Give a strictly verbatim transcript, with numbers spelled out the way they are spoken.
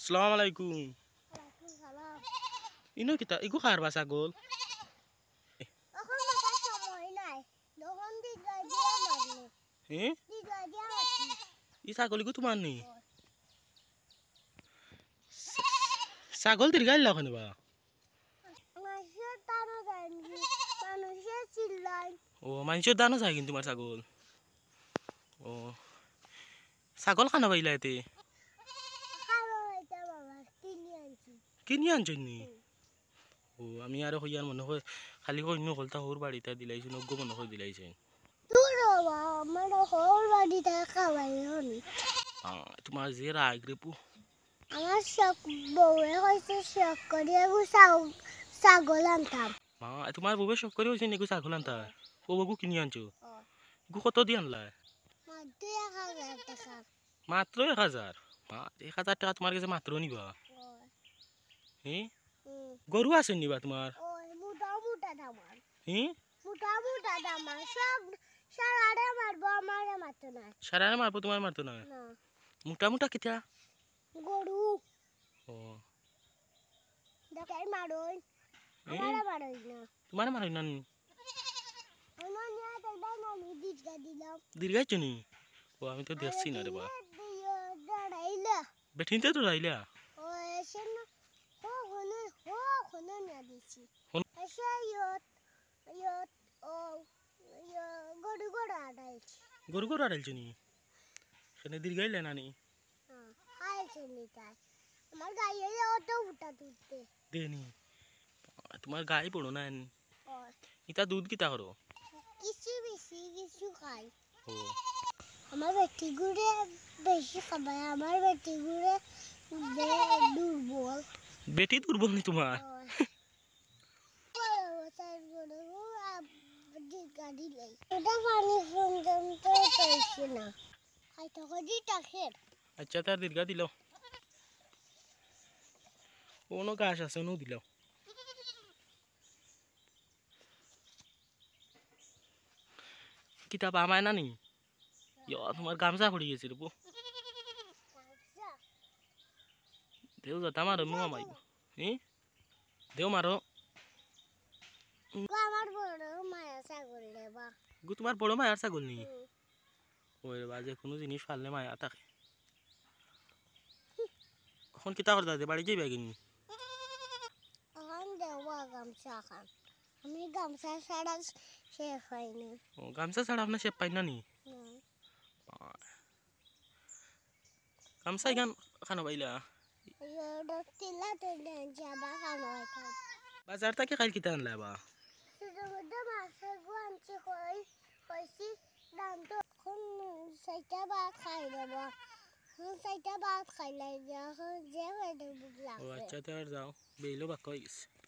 আসসালামু আলাইকুম। ইনো কিতা? ইগু কার বা ছাগল? অখন মাতার সময় নাই। হে? ই ছাগল ইগু তুমার নি? ছাগল দিরগাইলা কেনে বা? মানষর দানো যায় নি, মানষে চিল্লায়। ও, মানষর দানো যায় কিনি তুমার ছাগল? ও, ছাগল কানো পাইলা এতে? কিনি আনছো নি? ও, আমি আরো কইয়ার মনো কয়, খালি কইনু কলতা হউর বাড়িত দিলাইছইন, অগু মনো কয় দিলাইছইন। দূর বাবা, আমার হউর বাড়িত খাওয়াই হনি। আ, তুমার যে রাগ রে পু। আমার শখ, বউয়ে কইছে শখ করি এগু ছাগ-, ছাগল আনতাম। মা, তুমার বউয়ে শখ করি কইছে নি এগু ছাগল আনতা? ও, অগু কিনি আনছো? ও। ইগু কত দি আনলা? মাত্র এক হাজার টেকা। মাত্র এক হাজার? মা, এক হাজার টেকা তুমার গেছে মাত্র নি বা? ও। হে? হুম। গরু আছে নি বা তুমার? ও, মুটা মুটা দামান। হে? মুটা মুটা দামান। সব সারারে মারবো, আমারে মারতো নায়। সারারে মারবো, তুমারে মারতো নায়? না। মুটা মুটা কিতা? গরু। ও। দেখাই মারইন। এ? আমারে মারইন না। তুমারে মারইন না নি? আমার নিয়ে তো একবার আমি দীর্ঘা দিলাম। দীর্ঘা আইছো নি? ও, আমি তো দেখছি না রে বা। দিয়ে, দিয়ে ডরাইলা। বেটিন্তে ডরাইলা? ও, এসে না। ও, হনে, ও, হনে না দিছি। হন- এসে ইয়ত, ইয়ত, ও, ইয়, গরু গরু আড়াইছি। গরু গরু আড়াইছো নি? সেনে দীর্ঘাইলা না নি? হ্যাঁ, খাইছে নি তাই। আমার গায়ে অত ফুটা তুলতে। দেনি। তুমার গাই বড় না এন? ও। ইতা দুধ কিতা করো? কিছু বেশি, কিছু খাই। ও। আমার বেটিগুরে বেশি খাবাই, আমার বেটিগুরে বে-, দুর্বল। বেটি দুর্বল নি তুমার? ও। বড় বছর বড়, আব-, গাড়ি লাই। ওটা পানি পর্যন্ত পাইছে না। খাইতে করি টাকের। আচ্ছা, তার দীর্ঘা দিল। অনো ঘাস আছে, অনো দিল। কিতা বা মায় না নি? ইয়া, তুমার গামছা পড়ি গেছে রে বউ। দেও যা, তামার মুয়া মাই। হি? দেও মারো। গো, আমার বড় মায়া ছাগল রে বা। গো, তুমার বড় মায়ার ছাগল নি? হুম। ওই রে বা, যে কুনু জিনিস পাললে মায়া থাকে। অখন কিতা করতা দে, বাড়ি যাইবা কিনি? অখন দেওয়া গামছা খান। আমি গামছা ছাড়া শেভ পাই না। ও, গামছা ছাড়া আপনে শেভ পাইন না নি? না। গামছা ইখান কানো পাইলা? বাজার থাকি কাইল কিতা আনলা বা? ছোট মোটো মাছ এগু আনছি, কই, কইছি দাম তো অখন চাইরটা ভাত খাই দেব। অখন চাইরটা ভাত খাইলাই যে, অখন যে পেটে ভুক লাগছে। ও আচ্ছা, তে আর যাও, বেইলো বাক্কা অই গেছে।